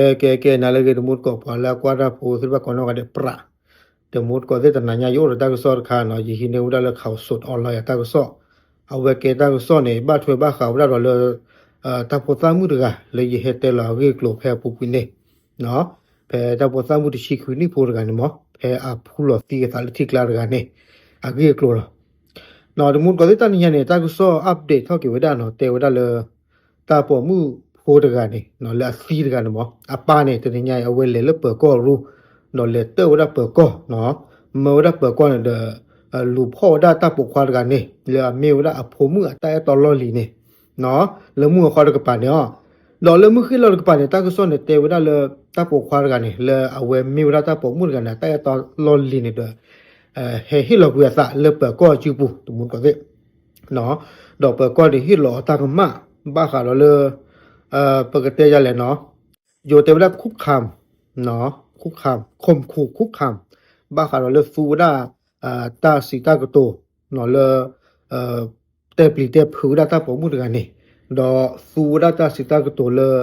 ကဲ ကဲ ကဲ နၤလၢအဂ့ၤ တမူတကိး ပှၤလၢအကွၢ်တၢ်ဖိသ့ၣ်တဖၣ်ကိးနီၢ်ဂၤဒဲး ပြး တမူတကိးသ့ၣ် တနၤညါယအိၣ်ဒီးတၢ်ကစီၣ်တခါနီၤ, ယဟံးန့ၢ်ဝဲဒၣ်လၢ Khaosod Online အတၢ်ကစီၣ်, အဝဲကဲတၢ်ကစီၣ်န့ၣ် ဘၣ်ထွဲဘၣ်ဃးဝဲဒၣ်ဒီးလၢ တၢ်ဖိသၣ်မုၣ်တဂၤ လၢယဟဲတဲလီၤအဂ့ၢ်အကျိၤဖဲအပူၤကွံာ်န့ၣ်, ဖဲတၢ်ဖိသၣ်မုၣ်တဆံခွံနံၣ်ဖိတဂၤန့ၣ်မး ဖဲအဖူလီၤသံအသးလၢထံကျါတဂၤန့ၣ် အဂ့ၢ်အကျိၤလီၤ. နီၤ တမူတကိးသ့ၣ် တနၤညါန့ၣ် တၢ်ကစီၣ် update ထီၣ်က့ၤဝဲဒၣ်နီၤ, တဲဝဲဒၣ်လၢ တၢ်ပိာ်မုၣ်ဖိတဂၤန့ၣ် လၢအသံတဂၤန့ၣ်မး အပၢ်န့ၣ် တနၤညါအံၤ အဝဲလဲၤလၢပၢၤကီၢ်ရူ ဒီးလဲၤတၢၣ်ဝဲဒၣ်ပၢၤကီၢ်နီၤ, မၢဝဲဒၣ်ပၢၤကီၢ်န့ၣ်ဒီး လူၤဖီၣ်ဝဲဒၣ်တၢ်ပိာ်ခွါတဂၤန့ၣ် လၢအမ့ၢ်ဝဲဒၣ်အဖိမုၣ်အတၢ်အဲၣ်တီလီၢ်လံၤန့ၣ် လၢမုၢ်အဃီတကပၤန့ၣ်လီၤ. ဒီးလၢမုၢ်ဃ့ၢ်လီၤတကပၤန့ၣ် တၢ်ကစီၣ်န့ၣ် တဲဝဲဒၣ်လၢ တၢ်ပိာ်ခွါတဂၤန့ၣ် လၢအဝဲမ့ၢ်ဝဲဒၣ်တၢ်ပိာ်မုၣ်တဂၤန့ၣ် အတၢ်အဲၣ်တီလီၢ်လံၤန့ၣ်ဒီး ဟဲဟ့ၣ်လီၤကွံာ်အသးလၢပၢၤကီၢ်အစုပူၤ တမူတကိးသ့ၣ် ဒီးပၢၤကီၢ်န့ၣ်ဟ့ၣ်လီၤအီၤတၢ်ကမၣ် ဘၣ်ဃးဒီးလၢ ပကတဲယၤလဲၣ်နီၤ, ယိၤတဲဝဲဒၣ် คุกคาม, คุกคาม, ข่มขู่ คุกคาม ဘၣ်ဃးဒီးလၢသူဝဲဒၣ် တၢ်စံးတၢ်ကတိၤ လၢ တဲပျံၤတဲဖုးဝဲဒၣ်တၢ်ပိာ်မုၣ်တဂၤန့ၣ်, ဒီးသူဝဲဒၣ်တၢ်စံးတၢ်ကတိၤလၢ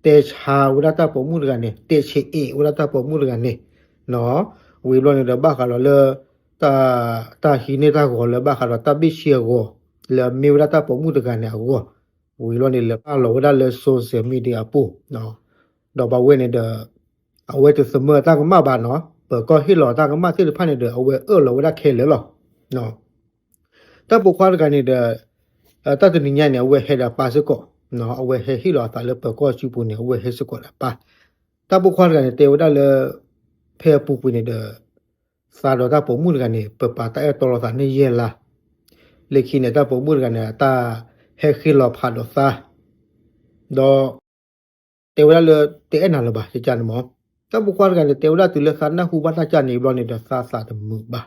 တဲဆါဝဲဒၣ်တၢ်ပိာ်မုၣ်တဂၤန့ၣ်, တဲဆံးအဲၣ်ဝဲဒၣ်တၢ်ပိာ်မုၣ်တဂၤန့ၣ်, ဝံၤဘျီန့ၣ်ဒီး ဘၣ်ဃးဒီးလၢ တၢ်ဟံးန့ၢ်တၢ်ဂီၤလၢဘၣ်ဃးဒီးတၢ်ဘ့ၣ်ဆံအဂီၤ လၢအမ့ၢ်ဝဲဒၣ်တၢ်ပိာ်မုၣ်တဂၤန့ၣ်အဂီၢ်, ဝံၤဘျီန့ၣ် လဲၤပာ်လီၤဝဲဒၣ်လၢ social media အပူၤ, ဒီးဘၣ်ဝဲန့ၣ်ဒီး အဝဲတသမၢအတၢ်ကမၣ်ဘၣ်နီၤ, ပၢၤကီၢ်ဟ့ၣ်လီၤတၢ်ကမၣ်သ့ၣ်တဖၣ်န့ၣ်ဒီး အဝဲအၢၣ်လီၤဝဲဒၣ်ခဲလၢာ်လီၤ. တၢ်ပိာ်ခွါတဂၤန့ၣ်ဒီး တၢ်တနံၤညါန့ၣ် အဝဲဟဲဒီးအပၢ်စ့ၢ်ကီး, အဝဲဟဲဟ့ၣ်လီၤအသးလၢပၢၤကီၢ်စုပူၤန့ၣ် အဝဲဟဲစ့ၢ်ကီးဒီးအပၢ်, တၢ်ပိာ်ခွါတဂၤန့ၣ် တဲဝဲဒၣ်လၢ ဖဲအပူၤကွံာ်န့ၣ်ဒီး သးဒီးတၢ်ပိာ်မုၣ်တဂၤန့ၣ် ပပာ်တၢ်အဲၣ်တီလီၤသးန့ၢ်ယဲၢ်လါ, လၢခံန့ၣ် တၢ်ပိာ်မုၣ်တဂၤန့ၣ် အတၢ်ဟဲဃ့လီၤဖးဒီးသး ဒီး တဲဝဲဒၣ်လၢ တအဲၣ်နၤလၢၤဘၣ် ကကန့ၣ်မး, တၢ်ပိာ်ခွါတဂၤန့ၣ် တဲဝဲဒၣ်တုၤလၢသးနၢ်ဟူဘၣ်တၢ်ကန့ၣ်ဘျီန့ၣ်ဒီး သးသးတမုာ်ဘၣ်,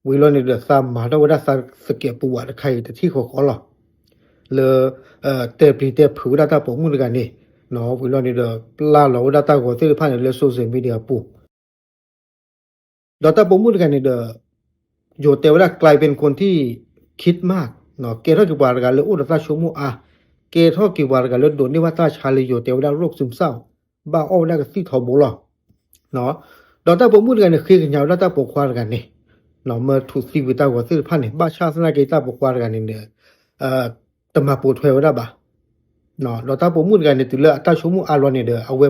ဝံၤလီၤန့ၣ်ဒီး သးမၤထီၣ်ဝဲဒၣ်သးသကဲးပဝးတခါအံၤ တထံၣ်ဃီဃီလီၤ, လၢ တဲပျံၤတဲဖုးဝဲဒၣ်တၢ်ပိာ်မုၣ်တဂၤန့ၣ်, ဝံၤလီၤန့ၣ်ဒီး ပျၢ်လီၤဝဲဒၣ်တၢ်ဂီၤသ့ၣ်တဖၣ်န့ၣ် လၢ social media အပူၤ ဒီးတၢ်ပိာ်မုၣ်တဂၤန့ၣ်ဒီး ယိၤတဲဝဲဒၣ် กลายเป็นคนที่คิดมาก ကဲထီၣ်က့ၤပှၤတဂၤလၢအိၣ်ဒီးတၢ်ဆိကမိၣ်အါ, ကဲထီၣ်က့ၤပှၤတဂၤလၢဒိးန့ၢ်ဘၣ်တၢ်ဆါလၢယိၤတဲဝဲဒၣ် โรคซึมเศร้า ဘၣ်အီၣ်ဝဲဒၣ်ကသံၣ်ထီဘိလီၤ. ဒီးတၢ်ပိာ်မုၣ်တဂၤန့ၣ် ဃ့ကညးဝဲဒၣ်တၢ်ပိာ်ခွါတဂၤန့ၣ်, မၢထုးသံကွံာ်တၢ်ဂီၤသ့ၣ်တဖၣ်န့ၣ် ဘၣ်ဆၣ်သနာ်က့ တၢ်ပိာ်ခွါတဂၤန့ၣ်ဒီး တမၤပိာ်ထွဲဝဲဒၣ်ဘၣ် ဒီးတၢ်ပိာ်မုၣ်တဂၤန့ၣ် တုၤလၢအတၢ်ဆိကမိၣ်အါဘျီန့ၣ်ဒီး အဝဲ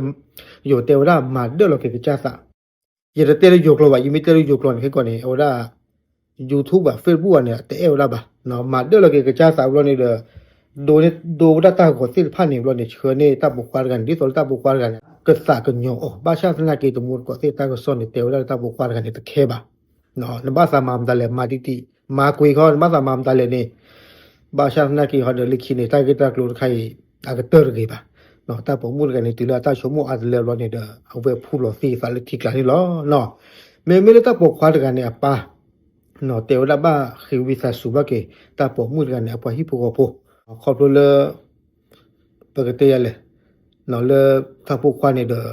ယိၤတဲဝဲဒၣ် မၤဒၢၣ်လီၤက့ၤကစၢ်သး, ယတတဲလၢယိၤကျိာ်ဘၣ်, ယမ့ၢ်တဲလၢယိၤကျိာ်န့ၣ် ခဲကိာ်န့ၣ် အဝဲဒၣ် YouTube ဘၣ် Facebook ဘၣ်န့ၣ် တအဲၣ်ဝဲဒၣ်ဘၣ်, မၤဒၢၣ်လီၤက့ၤကစၢ်သးဘျီန့ၣ်ဒီး ဒိ ဒိဝဲဒၣ်တၢ်ဂီၤသ့ၣ်တဖၣ်န့ၣ်ဘျီန့ၣ် ဆှၢန့ၢ်တၢ်ပိာ်ခွါတဂၤန့ၣ် ဒ်သိးလၢတၢ်ပိာ်ခွါတဂၤန့ၣ် ကသးကညီၤအီၤ, ဘၣ်ဆၣ်သနာ်က့ တမူတကိးသ့ၣ်တၢ်ကစီၣ်န့ၣ် တဲဝဲဒၣ်လၢတၢ်ပိာ်ခွါတဂၤန့ၣ် တခဲဘၣ် နဘၣ်သးမၤမတၤလဲၣ် မၤတံၢ်တံၢ် မၤကွံာ်ခီ နဘၣ်သးမၤမတၤလဲၣ်န့ၣ်, ဘၣ်ဆၣ်သနာ်က့ဟီဒီး လၢခံန့ၣ် တၢ်ဂ့ၢ်တၢ်ကျိၤတခါအံၤ အကတၢၢ်တဂ့ၤဘၣ်, တၢ်ပိာ်မုၣ်တဂၤန့ၣ် တုၤလၢအတၢ်ဆိကမိၣ်အါတလၢဘျီန့ၣ်ဒီး အဝဲဖူလီၤသံအသးလၢထံကျါန့ၣ်လီၤ. မ့မ့ၢ်လၢတၢ်ပိာ်ခွါတဂၤန့ၣ်အပၢ် တဲဝဲဒၣ်ဘၣ်ဃ့ဝံသးစူၤဘၣ်က့ၤ တၢ်ပိာ်မုၣ်တဂၤန့ၣ် အပှၤဟံၣ်ဖိဃီဖိ, ခီဖျိလၢ ပကတဲယၤလဲၣ်, လၢတၢ်ပိာ်ခွါန့ၣ်ဒီး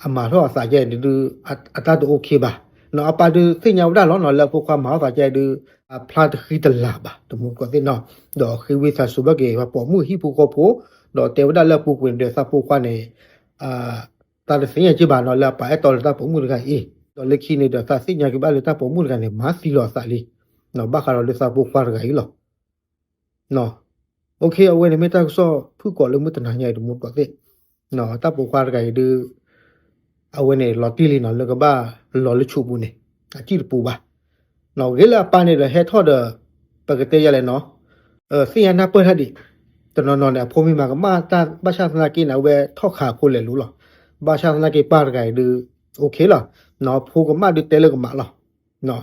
အမၤထီၣ်အသးကဲဒုး အတၢ်တအိၣ်ခ့ဘၣ်, အပၢ်ဒုးသ့ၣ်ညါဝဲဒၣ်လီၤနီၤ လၢအပိာ်ခွါမၤထီၣ်သးကဲဒုး အဖျါတဃံတလၤဘၣ် တမူတကိးသ့ၣ်နီၤ, ဒီးဃ့ဝံသးစူၤဘၣ်က့ၤ ပှၤပိာ်မုၣ်ဟံၣ်ဖိဃီဖိ, ဒီးတဲဝဲဒၣ်လၢအပူၤကွံာ်န့ၣ်ဒီး တၢ်ပိာ်ခွါန့ၣ် တၢ်တသ့ၣ်ညါက့ဘၣ်နီၤ လၢအပၢ်အဲၣ်တီလၢတၢ်ပိာ်မုၣ်တဂၤအံၤ, ဒီးလၢခံန့ၣ်ဒီး တၢ်သ့ၣ်ညါက့ဘၣ်လၢတၢ်ပိာ်မုၣ်တဂၤန့ၣ် မၤသံလီၤအသးလံ, ဘၣ်ဃးဒီးလၢတၢ်ပိာ်ခွါတဂၤအံၤလီၤ. အဝဲန့ၣ်မ့ၢ်တၢ်ကစီၣ်ဖုၣ်ကိာ်လၢမုၢ်တနၤညါအံၤ တမူတကိးသ့ၣ်, တၢ်ပိာ်ခွါတဂၤအံၤဒုး အဝဲန့ၣ်လီၤတံၢ်လံနီၤ လၢကဘၣ်လီၤလၢဆူးပူၤန့ၣ် အစံၣ်တပူၤဘၣ်, ဂ့ၤလၢအပၢ်န့ၣ်ဒီးဟဲထီၣ်ဒီး ပကတဲယၤလဲၣ်နီၤ, သ့ၣ်ညါနၢ်ပၢၢ်တၢ်ဒံး, တနီၤနီၤန့ၣ် အဖိမ့ၢ်မၤကမၣ်တၢ် ဘၣ်ဆၣ်သနာ်က့န့ၣ် အဝဲထီၣ်ခးအဖိလဲၤလူၤလီၤ, ဘၣ်ဆၣ်သနာ်က့ပၢ်တဂၤအံၤဒုး OK လီၤ, ဖိကမၣ်ဒုးတဲလၢကမၣ်လီၤ.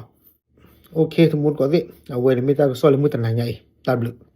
OK တမူတကိးသ့ၣ် အဝဲန့ၣ်မ့ၢ်တၢ်ကစီၣ်လၢမုၢ်တနၤညါအံၤ တၢ်ဘျုး